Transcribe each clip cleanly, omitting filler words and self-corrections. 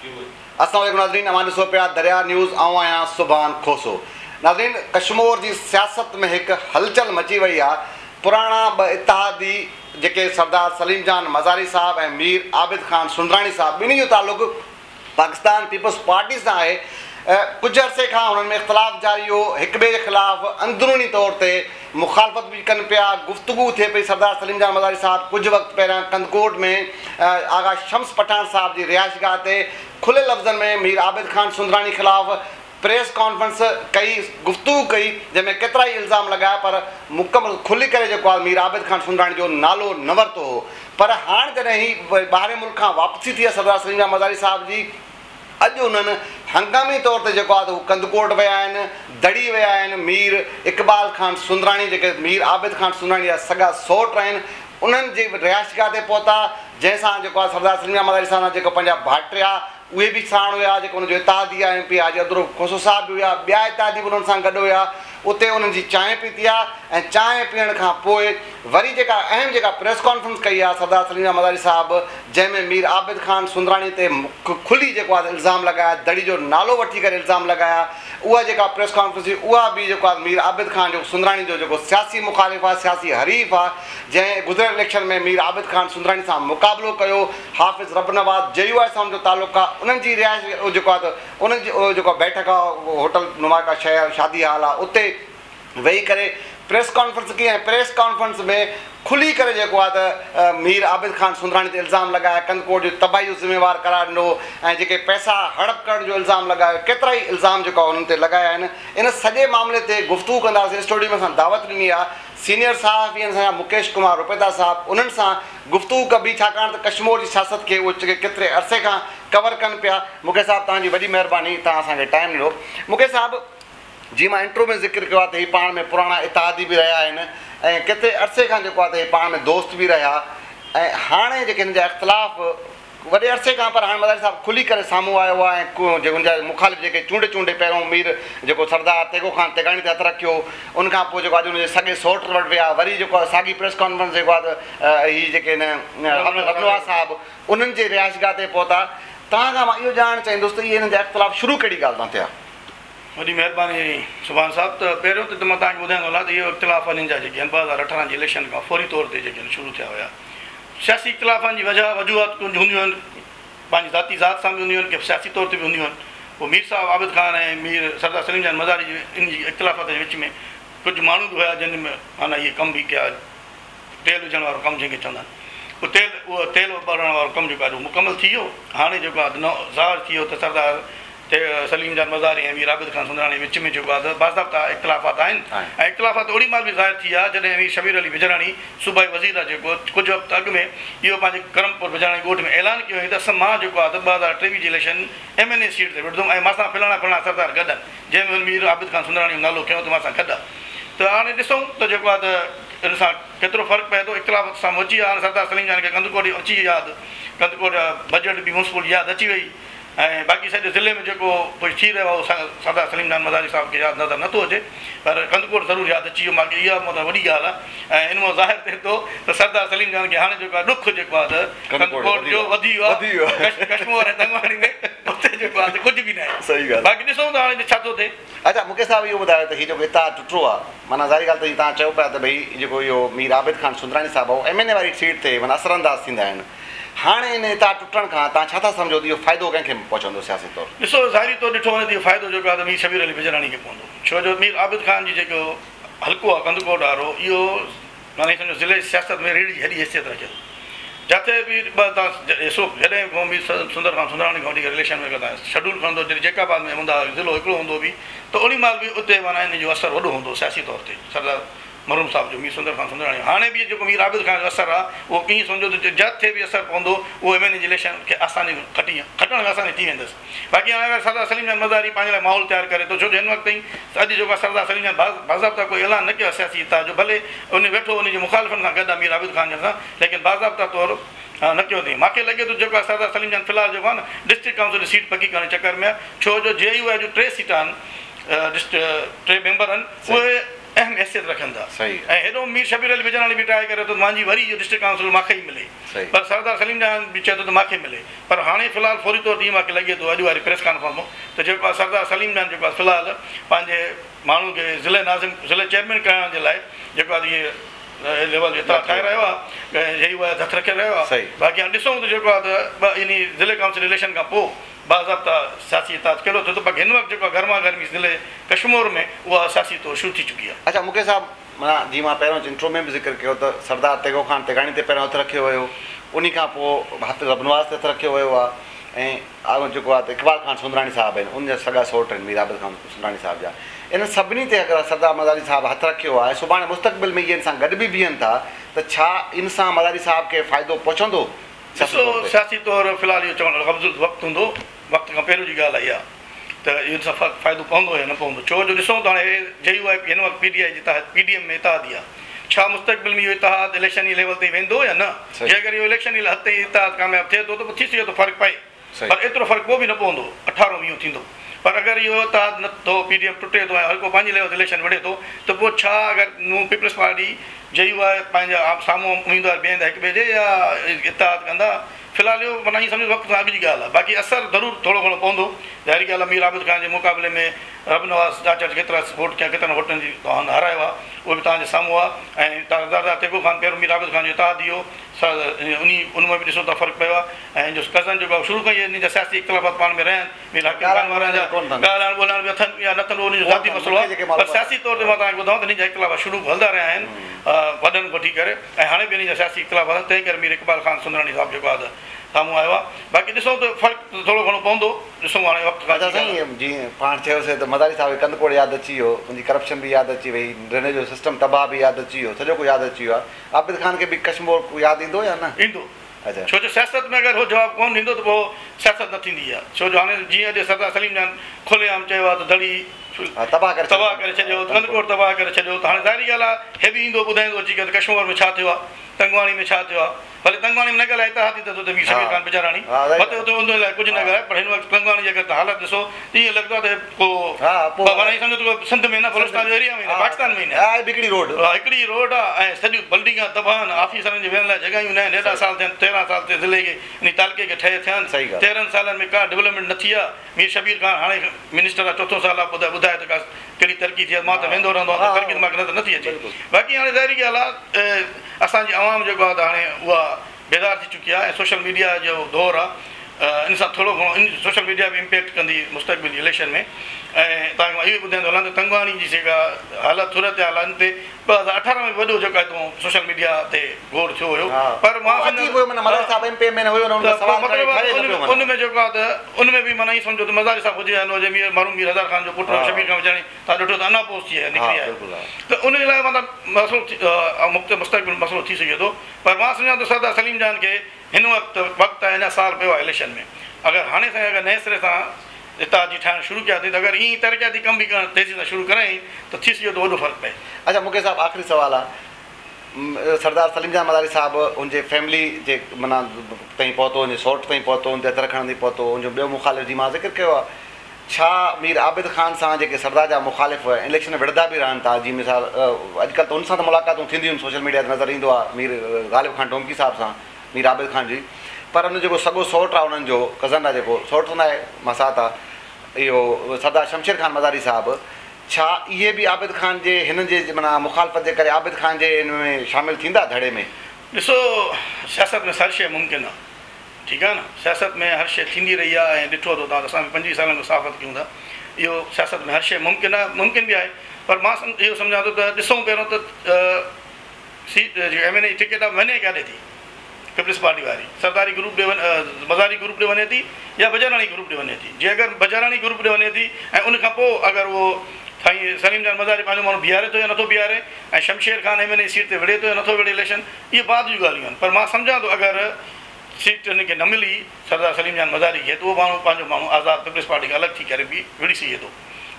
السلام عليڪم ناظرين اوهان ڏسو پيا دريا نيوز آئون آهيان سبحان کوسو ناظرين ڪشمور جي سياست ۾ هڪ هلچل مچي وئي آ پراڻا ٻه اتحادي جيڪي سردار سليم جان مزاري صاحب ۽ مير عابد خان سندراڻي صاحب ٻنهي جو تعلق پاڪستان پيپلز پارٽي سان آهي. ڪجهه عرصي کان هنن ۾ اختلاف جاري هو، هڪ ٻئي جي خلاف اندروني طور تي مخالفت به ڪن پيا، گفتگو ٿئي پئي، سردار سليم جان مزاري صاحب ڪجهه وقت پهريان ڪنڌڪوٽ ۾ آغا شمس پٺاڻ صاحب جي رهائشگاهه تي کليل لفظن ۾ مير عابد خان سندراڻي خلاف پريس ڪانفرنس ڪئي، گفتگو ڪئي، جنهن ۾ ڪيترائي الزام لڳايا پر مڪمل کلي ڪري جيڪو آهي مير عابد خان سندراڻي جو نالو نه ورتو هو. پر هاڻ جڏهن هي ٻاهرين ملڪ کان واپسي ٿي آهي سردار سليم جان مزاري صاحب جي، اڄ انهن هنگامي طور تي جيڪو آهي ته هو ڪنڌڪوٽ ويا آهن، دڙي ويا آهن، مير اقبال خان سندراڻي جيڪي مير عابد خان سندراڻي جا سڳا سئوٽ آهن، انهن جي رهائشگاهه تي پهتا، جنهن سان جيڪو آهي سردار سليم جان مزاري صاحب سان جيڪو پنهنجا ڀائٽيا اهي به ساڻ هيا، جيڪو ان جو اتحادي آهي ايم پي حاجي عبدالرؤف کوسو صاحب به هيا، ٻيا اتحادي به انهن سان گڏ هيا، اتي انهن جي چانهه پيتي آ ۽ چانهه پيئڻ کان پوء وري جيڪا اهم جيڪا پريس ڪانفرنس ڪئي آ سردار سليم جان مزاري صاحب جنهن ۾ مير عابد خان سندراڻي تي کلي جيڪو آ الزام لڳايا دڙي جو نالو وٺي ڪري الزام لڳايا اها جيڪا پريس ڪانفرنس هئي اها به جيڪو آ مير عابد خان جو سندراڻي جو جيڪو سياسي مخالف آ سياسي حريف آ جنهن گذريل اليڪشن ۾ مير عابد خان سندراڻي سان مقابلو ڪيو حافظ ربنواز جي يو آء سان ان جو تعلق آ انهن جي رهائش جيڪو آ ته انهن جي جيڪو بيٺڪ آ هوٽل نما ڪا شيء آ شادي هال آ اتي ويهي ڪري پريس ڪانفرنس ڪئي ۽ پريس ڪانفرنس ۾ کلي ڪري جيڪو آ ته مير عابد خان سندراڻي تي الزام لڳايا ڪنڌڪوٽ جي تباهي جو ذميوار قرار ڏنو ۽ جيڪي پئسا هڙپ ڪرڻ جو الزام لڳايو ڪيترائي الزام جيڪو آ انهن تي لڳايا آهن ان سڄي معاملي تي گفتگو ڪنداسين اسٽوڊيو ۾ اسان دعوت ڏني آ سينيئر صحافي آهن اسان جا مڪيش ڪمار روپيتا صاحب انهن سان گفتگو ڪبي ڇاڪاڻ ته ڪشمور جي سياست کي اهي ڪيتري عرصي کان ڪور ڪن پيا. مڪيش صاحب توهان جي وڏي مهرباني توهان اسان کي ٽائيم ڏنو. مڪيش صاحب جيئن مان انٽرو ۾ ذڪر ڪيو آهي ته هي پاڻ ۾ پراڻا اتحادي به رهيا آهن ۽ ڪيتري عرصي کان جيڪو آهي ته هي پاڻ ۾ دوست به رهيا ۽ هاڻي جيڪي هنن جا اختلاف وڏي عرصي کان پر هاڻي مزاري صاحب کلي ڪري سامهون آيو آهي ۽ جيڪو هن جا مخالف جيڪي چونڊي چونڊي پهريون مير جيڪو سردار تيغو خان تيغاڻي تي هٿ رکيو ان کان پوء جيڪو اڄ ان جي سڳي سئوٽ وٽ ويا وري جيڪو آهي ساڳي پريس ڪانفرنس جيڪو آهي ته هي جيڪي هن ربنواز صاحب انهن جي رهائشگاهه تي پهتا توهان کان مان اهو ڄاڻڻ چاهيندس ته اهي هنن جا اختلاف شروع ڪهڙي ڳالهه تان ٿيا؟ وڏي مهرباني سبحان صاحب ته پهريون ته مان توهان کي ٻڌائيندو هلان ته اهو اختلاف انهن جا جيڪي آهن 2018 جي اليڪشن کان فوري طور تي جيڪي آهن شروع ٿيا هيا سياسي اختلافن جي وجهه وجوهات ڪجهه هونديون آهن پنهنجي ذاتي ذات سان به هونديون آهن ڪي سياسي طور تي به هونديون آهن پوء مير صاحب عابد خان ۽ مير سردار سليم جان مزاري جي ان جي اختلافات جي وچ ۾ ڪجهه ماڻهو به هيا جن معنيٰ اهي ڪم به ڪيا تيل وجهڻ وارو ڪم جنهن کي چوندا آهن اهو تيل اهو تيل ٻارڻ وارو ڪم جيڪو آهي اهو مڪمل ٿي ويو هاڻي جيڪو آهي نه ظاهر ٿي ويو ته سردار سليم جان مزاري ۽ مير عابد خان سندراڻي وچ ۾ جيڪو آهي ته باضابطا اختلافات آهن ۽ اختلافات اوڏي مهل به ظاهر ٿي ويا جڏهن مير شبير علي بجراڻي صوبائي وزير آهي جيڪو ڪجهه وقت اڳ ۾ اهو پنهنجي ڪرمپور بجراڻي ڳوٺ ۾ اعلان ڪيو هئائين ته اسان مان جيڪو آهي ته 2023 جي اليڪشن ايم اين اي سيٽ تي وڙهندم ۽ مان سان فلاڻا فلاڻا سردار گڏ آهن جنهن ۾ هن مير عابد خان سندراڻي جو نالو کنيو ته مان سان گڏ آهي ته هاڻي ڏسون ته جيڪو آهي ته ان سان ڪيترو فرق پئي ٿو اختلاف سامهون اچي ويا هاڻي سردار سليم جان کي ڪنڌڪوٽ اچي وئي ياد ڪنڌڪوٽ بجيٽ به ميونسپل ياد اچي وئي ۽ باقي سڄي ضلعي ۾ جيڪو ڪجهه ٿي رهيو آهي اهو سردار سليم جان مزاري صاحب کي ياد نظر نٿو اچي پر ڪنڌڪوٽ ضرور ياد اچي ويو ماکي اها مطلب وڏي ڳالهه آهي ۽ ان مان ظاهر ٿئي ٿو ته سردار سليم جان کي هاڻي جيڪو آهي ڏک جيڪو آهي ته ڪنڌڪوٽ جو وڌي ويو آهي ڪشمور ۽ تنگواڻي ۾ اتي جيڪو آهي ته ڪجهه به ناهي باقي ڏسون ته هاڻي ڇا ٿو ٿئي. اڇا مون کي صاحب اهو ٻڌايو ته هي جيڪو اتحاد ٽٽو آهي معنيٰ ظاهري ڳالهه ته جيئن توهان چئو پيا ته ڀئي جيڪو اهو مير عابد خان سندراڻي صاحب آهي اهو ايم اين اي واري سيٽ تي معنيٰ اثر انداز ٿيندا آهن هاڻي ان اتحاد ٽٽڻ کان توهان ڇا ٿا سمجهو ته اهو فائدو ڪنهن کي پهچندو سياسي طور؟ ڏسو ظاهري طور ڏٺو وڃي ته اهو فائدو جيڪو آهي ته مير شبير علي بجراڻي کي پوندو ڇو جو مير عابد خان جي جيڪو حلقو آهي ڪنڌڪوٽ وارو اهو معنيٰ سمجهو ضلعي جي سياست ۾ ريڙهه جي هڏي حيثيت رکي ٿو جاتي به ٻه تان ڏسو جڏهن کان مير سندر خان سندراڻي کان وٺي ڪري اليڪشن ۾ تان شيڊول کڻندو جڏهن جيڪب آباد ۾ هوندا هئا ضلعو هڪڙو هوندو به ته اوڏي مهل به اتي معنيٰ ان جو اثر وڏو هوندو هو سياسي طور تي سردار مرحوم صاحب جو مير سندر خان سندراڻي هاڻي به جيڪو مير عابد خان جو اثر آهي اهو ڪيئن سمجهو ته جتي به اثر پوندو اهو ايم اين اي جي اليڪشن کي آساني کٽي کٽڻ ۾ آساني ٿي ويندس باقي هاڻي اگر سردار سليم جان مزاري پنهنجي لاء ماحول تيار ڪري ٿو ڇو جو هن وقت تائين اڄ جيڪو آهي سردار سليم جان باضابطا ڪوئي اعلان نه ڪيو آهي سياسي اتحاد جو ڀلي ان ويٺو ان جي مخالفن سان گڏ آهي مير عابد خان جن سان ليڪن باضابطا طور نه ڪيو اٿئين ماکي لڳي ٿو جيڪو آهي سردار سليم جان في الحال جيڪو آهي نه ڊسٽرڪٽ ڪائونسل جي سيٽ پڪي ڪرڻ جي چڪر ۾ آهي ڇو جو جي يو آء جون ٽي سيٽان آهن ٽي ميمبر آهن اهي اهم حيثيت رکن ٿا ۽ هيڏو مير شبير علي بجراڻي به ٽرائي ڪري ٿو ته مانجي وري اهو ڊسٽرڪٽ ڪائونسل ماکي ئي ملي پر سردار سليم جان به چئي ٿو ته ماکي ملي پر هاڻي في الحال فوري طور تي ائين ماکي لڳي ٿو اڄ واري پريس ڪانفرنس مان ته جيڪو آهي سردار سليم جان جيڪو آهي في الحال پنهنجي ماڻهو کي ضلعي ناظم ضلعي چيئرمين ڪرائڻ جي لاء جيڪو آهي اهي ليول جو اتحاد ٺاهي رهيو آهي ۽ هي اها هٿ رکي رهيو آهي باقي هاڻي ڏسون ته جيڪو آهي ته انهي ضلعي ڪائونسل اليڪشن کان پوء باضابطا سياسي اتحاد ڪهڙو ٿئي ٿو باقي هن وقت جيڪو آهي گرما گرمي ضلعي ڪشمور ۾ اها سياسي طور شروع ٿي چڪي آهي. اڇا مون کي صاحب معنيٰ جيئن مان پهريون انٽرو ۾ به ذڪر ڪيو ته سردار تيغو خان تيغاڻي تي پهريون هٿ رکيو ويو انهي کان پوء حافظ ربنواز تي هٿ رکيو ويو آهي ۽ جيڪو آهي ته اقبال خان سندراڻي صاحب آهن ان جا سڳا سئوٽ آهن مير عابد خان سندراڻي صاحب جا انهن سڀني تي اگر سردار مزاري صاحب هٿ رکيو آهي ۽ سڀاڻي مستقبل ۾ اهي ان سان گڏ به بيهن ٿا ته ڇا ان سان مزاري صاحب کي فائدو پهچندو سياسي ڏسو طور تي؟ سياسي طور في الحال اهو چوڻ قبض وقت هوندو وقت کان پهريون جي ڳالهه آهي اها ته ان سان فائدو پوندو يا نه پوندو ڇو جو ڏسون ته هاڻي هي جي يو آء پي هن وقت پي ٽي آء جي تحت پي ڊي ايم ۾ اتحادي آهي ڇا مستقبل ۾ اهو اتحاد اليڪشن جي ليول تائين ويندو يا نه جي اگر اهو اليڪشن جي حد تائين اتحاد ڪامياب ٿئي ٿو ته پوء ٿي سگهي ٿو فرق پئي پر ايترو فرق پوء به نه پوندو اٺارهون ويهون ٿيندو پر اگر اهو اتحاد نه ٿو پي ڊي ايم ٽٽي ٿو ۽ هر ڪو پنهنجي ليول تي اليڪشن وڙهي ٿو ته پوء ڇا اگر نون پيپلز پارٽي جي يو آء پنهنجا سامهون اميدوار بيهندا هڪ ٻئي جي يا اتحاد ڪندا في الحال اهو معنيٰ ائين سمجهو وقت کان اڳ جي ڳالهه آهي باقي اثر ضرور ٿورو گهڻو پوندو ظاهري ڳالهه آهي مير عابد خان جي مقابلي ۾ رب نواز چاچڙ ڪيترا ووٽ ڪيا ڪيترن ووٽن جي توهان هارايو آهي اهو به توهان جي سامهون آهي ۽ سردار تيغو خان پهريون مير عابد خان جو اتحادي هو انهي ان ۾ به ڏسو ته فرق پيو آهي ۽ هن جو ڪزن جيڪو آهي شروع کان ئي انهن جا سياسي اختلافات پاڻ ۾ رهيا آهن مير حاڪم خان وارن جا ڳالهائڻ ٻولهائڻ به اٿن يا نه اٿن اهو انهن جو ذاتي مسئلو آهي پر سياسي طور تي مان توهان کي ٻڌايان ته انهن جا اختلافات شروع کان هلندا رهيا آهن وڏن کان وٺي ڪري ۽ هاڻي به انهن جا سياسي اختلافات آهن تنهن ڪري مير اقبال خان سندراڻي صاحب جيڪو آهي ته سامهون آيو آهي باقي ڏسون ته فرق ته ٿورو گهڻو پوندو ڏسون هاڻي وقت کان اچا سائين جيئن پاڻ چيوسي ته مزاري صاحب کي ڪنڌڪوٽ ياد اچي ويو ان جي ڪرپشن به ياد اچي وئي ڊرينيج جو سسٽم تباهه به ياد اچي ويو سڄو ڪجهه ياد اچي ويو آهي عابد خان کي به ڪشمور ياد ايندو يا نه؟ ايندو. ڇو جو سياست ۾ اگر هو جواب ڪونه ڏيندو ته پوء سياست نه ٿيندي آ. ڇو جو هاڻي جيئن اڄ سردار سليم جان کلي عام چيو آ ته دڙي تباهه ڪري تباهه ڪري ڇڏيو، ڪنڌڪوٽ تباهه ڪري ڇڏيو ته هاڻي ظاهري ڳالهه آ هي به ايندو ٻڌائيندو اچي ڪري ته ڪشمور ۾ ڇا ٿيو آ، تنگواڻي ۾ ڇا ٿيو آ. ڀلي تنگواڻي ۾ نه ڳالهائي اتحادي ته اتي مير شبير خان بجاراڻي ڀتي اتي ان لاء ڪجهه نه ڳالهائي پر هن وقت تنگواڻي جي اگر توهان حالت ڏسو ته ائين لڳندو آ ته ڪو معنيٰ ائين سمجهو ته ڪو سنڌ ۾ نه بلوچستان جو ايريا ۾ نه پاڪستان ۾ ئي نه هڪڙي روڊ آ ۽ سڄيون بلڊنگان تباهه آهن آفيسرن جي ويهڻ لاء جڳهيون نه آهن ايڏا سال ٿيا آهن 13 سال ٿيا ضلعي کي انهي تعلقي کي ٺهي ٿيا آهن 13 سالن ۾ ڪا ڊولپمينٽ نه ٿي آ مير شبير خان هاڻي منسٽر آ چوٿون سال آ ٻڌائي ته ڪا ڪهڙي ترقي ٿي آ مان ته ويندو رهندو آهيان ته ترقي ته مان کي نظر نه ٿي اچي باقي هاڻي ظاهري ڳالهه آ اسان جي عوام جيڪو آ ته هاڻي اها بيدار ٿي چڪي آ ۽ سوشل ميڊيا جو دور آ ان سان ٿورو گهڻو ان سوشل ميڊيا به امپيڪٽ ڪندي مستقبل جي اليڪشن ۾ ۽ توهان کي مان اهو به ٻڌائيندو هلان ته تنگواڻي جي جيڪا حالت صورتحال آ ان تي 2018 ۾ به وڏو جيڪو آ سوشل ميڊيا تي گوڙ ٿيو هيو پر مان ان ۾ جيڪو آ ته ان ۾ به معنيٰ ائين سمجهو ته مزاري صاحب هجي يا نه هجي مير مرحوم مير هزار خان جو پٽ شبير خان بجاڻي توهان ڏٺو ته ان اپوز ٿي نڪري آيو ته ان جي لاء معنيٰ مسئلو مستقبل مسئلو ٿي سگهي ٿو پر مان سمجهان ٿو سردار سليم جان کي هن وقت وقت آهي اڃا سال پيو آهي اليڪشن ۾ اگر هاڻي سان اگر نئين سري سان اتحاد جي ٺاهڻ شروع ڪيا اٿئي ته اگر ائين ئي ترقياتي ڪم به ڪرڻ تيزي سان شروع ڪرايائين ته ٿي سگهي ٿو وڏو فرق پئي. اڇا مون کي صاحب آخري سوال آ سردار سليم جان مزاري صاحب ان جي فيملي جي معنيٰ تائين پهتو ان جي سئوٽ تائين پهتو ان تي هٿ رکڻ تائين پهتو ان جو ٻيو مخالف جي مان ذڪر ڪيو آ ڇا مير عابد خان سان جيڪي سردار جا مخالف اليڪشن ۾ وڙهندا به رهن ٿا جيئن مثال اڄڪلهه ته ان سان ته ملاقاتون ٿينديون آهن سوشل ميڊيا تي نظر ايندو آهي مير غالب خان ڊومڪي صاحب سان مير عابد خان جي پر ان جو جيڪو سڳو سئوٽ آهي انهن جو ڪزن آهي جيڪو سئوٽ ته ناهي ماسات آهي اهو سردار شمشير خان مزاري صاحب ڇا اهي به عابد خان جي هنن جي معنيٰ مخالفت جي ڪري عابد خان جي ان ۾ شامل ٿيندا ڌڙي ۾؟ ڏسو سياست ۾ هر شيء ممڪن آهي. ٺيڪ آهي نه سياست ۾ هر شيء ٿيندي رهي آهي ۽ ڏٺو اٿو توهان ته اسان به 25 سالن کان صحافت ڪيون ٿا اهو سياست ۾ هر شيء ممڪن آهي ممڪن به آهي پر مان اهو سمجهان ٿو ته ڏسون پهريون ته سيٽ جيڪا ايم اين اي جي ٽڪيٽ آهي وڃي ڪاڏي ٿي پيپلز پارٽي واري سرداري گروپ ڏي مزاري گروپ ڏي وڃي ٿي يا بجاراڻي گروپ ڏي وڃي ٿي جي اگر بجاراڻي گروپ ڏي وڃي ٿي ۽ ان کان پوء اگر اهو سائين سليم جان مزاري پنهنجو ماڻهو بيهاري ٿو يا نٿو بيهاري ۽ Shamsher Khan M N A seat تي وڙهي ٿو يا نٿو وڙهي اليڪشن اهي بعد جون ڳالهيون آهن پر مان سمجهان ٿو اگر سيٽ هن کي نه ملي سردار سليم جان مزاري کي ته اهو ماڻهو پنهنجو ماڻهو آزاد پيپلز پارٽي کان الڳ ٿي ڪري به وڙهي سگهي ٿو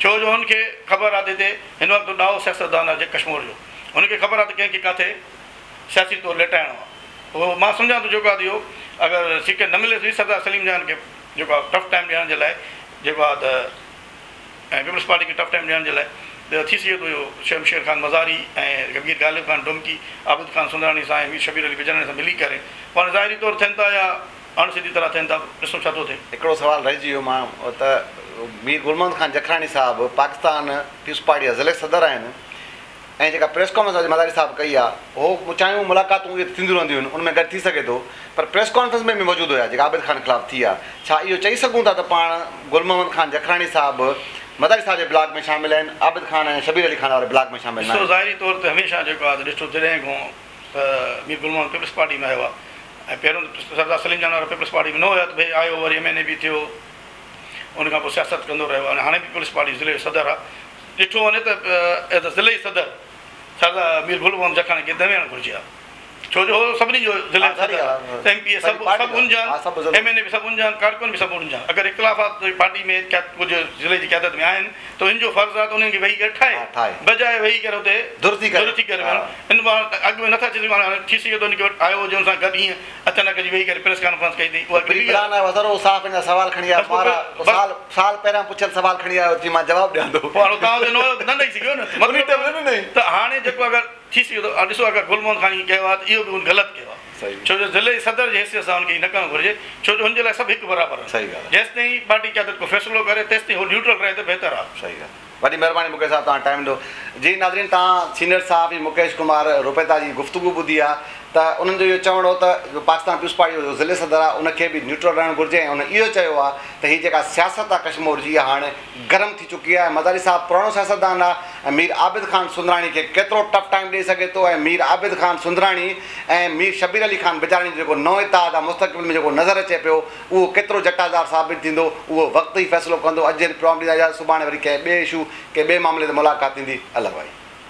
ڇو جو هن کي خبر آهي ته هتي هن وقت ڏاهو سياستدان آهي جيڪ ڪشمور جو هن کي خبر آهي ته ڪنهن کي ڪاٿي سياسي طور ليٽائڻو آهي اهو مان سمجهان ٿو جيڪو آهي اهو اگر سيٽ نه ملي ٿي سردار سليم جان کي جيڪو آهي ٽف ٽائيم ڏيڻ جي لاء جيڪو آهي ته ۽ پيپلز پارٽي کي ٽف ٽائيم ڏيڻ جي لاء ته ٿي سگهي ٿو اهو شمشير خان مزاري ۽ مير غالب خان ڊومڪي عابد خان سندراڻي سان ۽ مير شبير علي بجراڻي سان ملي ڪري پاڻ ظاهري طور ٿين ٿا يا اڻ سڌي طرح ٿين ٿا، ڏسون ڇا ٿو ٿئي. هڪڙو سوال رهجي ويو مان ته مير گل محمد خان جکراڻي صاحب پاڪستان پيپلز پارٽي جا ضلعي صدر آهن ۽ جيڪا پريس ڪانفرنس اڄ مزاري صاحب ڪئي آهي هو چاهيون ملاقاتون اهي ته ٿينديون رهنديون آهن ان ۾ گڏ ٿي سگهي ٿو پر پريس ڪانفرنس ۾ به موجود هيا جيڪا عابد خان خلاف ٿي آهي ڇا اهو چئي سگهون ٿا ته پاڻ گل محمد خان جکراڻي صاحب مزاري صاحب جي بلاڪ ۾ شامل آهن عابد خان ۽ شبير علي خان واري بلاڪ ۾ شامل ڏسو ناهن. ظاهري طور تي هميشه جيڪو آهي ته ڏٺو جڏهن کان ته مير گل محمد پيپلز پارٽي ۾ آيو آهي ۽ پهريون ته سردار سليم جان وارا پيپلز پارٽي ۾ نه هيا ته ڀئي آيو وري ايم اين اي به ٿيو ان کان پوء سياست ڪندو رهيو ۽ هاڻي به پيپلز پارٽي ضلعي جو صدر آهي ڏٺو وڃي ته ايز ا ضلعي صدر سردار مير گل محمد جکراڻي کي نه ويهڻ گهرجي ها ڇو جو هو سڀني جو ضلعي جو صدر آهي ايم پي اي سڀ سڀ ان جا ايم اين اي به سڀ ان جا ڪارڪن به سڀ ان جا اگر اختلافات پارٽي ۾ ڪجهه ضلعي جي قيادت ۾ آهن ته هن جو فرض آهي ته انهن کي ويهي ڪري ٺاهي بجاء ويهي ڪري اتي ڌر ٿي ڪري ويهڻ ان مان اڳ ۾ نٿا چئي سگهون هاڻي ٿي سگهي ٿو ان کي وٽ آيو هجي ان سان گڏ ائين اچانڪ اچي ويهي ڪري پريس ڪانفرنس ڪئي اٿئي اها پري پلان آيو هزارو صحافين جا سوال کڻي آيو مارا سال سال پهريان پڇيل سوال کڻي آيو چي مان جواب ڏيان ٿو. پوء هاڻي توهان اتي نه هيو ته نه ڏئي سگهيو نه مطلب ته هاڻي جيڪو اگر ٿي سگهي ٿو ڏسو اگر گل محمد خان ائين ڪيو آهي ته اهو به هن غلط ڪيو آهي ڇو جو ضلعي صدر جي حيثيت سان هن کي ائين نه ڪرڻ گهرجي ڇو جو هن جي لاء سڀ هڪ برابر آهن جيستائين پارٽي قيادت ڪو فيصلو ڪري تيستائين هو نيوٽرل رهي ته بهتر آهي. وڏي مهرباني مڪيش صاحب توهان ٽائيم ڏنو. جي ناظرين توهان سينئر صحافي مڪيش ڪمار روپيتا جي گفتگو ٻڌي آ ته انهن جو اهو چوڻ هو ته جو پاڪستان پيپلز پارٽي جو ضلعي صدر آ ان کي به نيوٽرل رهڻ گهرجي ۽ ان اهو چيو آ ته هي جيڪا سياست آ ڪشمور جي اها هاڻي گرم ٿي چڪي آ ۽ مزاري صاحب پراڻو سياستدان آ ۽ مير عابد خان سندراڻي کي ڪيترو ٽف ٽائيم ڏئي سگهي ٿو ۽ مير عابد خان سندراڻي ۽ مير شبير علي خان بجاراڻي جو جيڪو نئون اتحاد آ مستقبل ۾ جيڪو نظر اچي پيو اهو ڪيترو جٽادار ثابت ٿيندو، اهو وقت ئي فيصلو ڪندو. اڄ جي پروگرام ڏيندا اجازت، سڀاڻي وري ڪنهن ٻئي اشو، ڪنهن ٻئي معاملي تي ملاقات ٿيندي. الله واهي.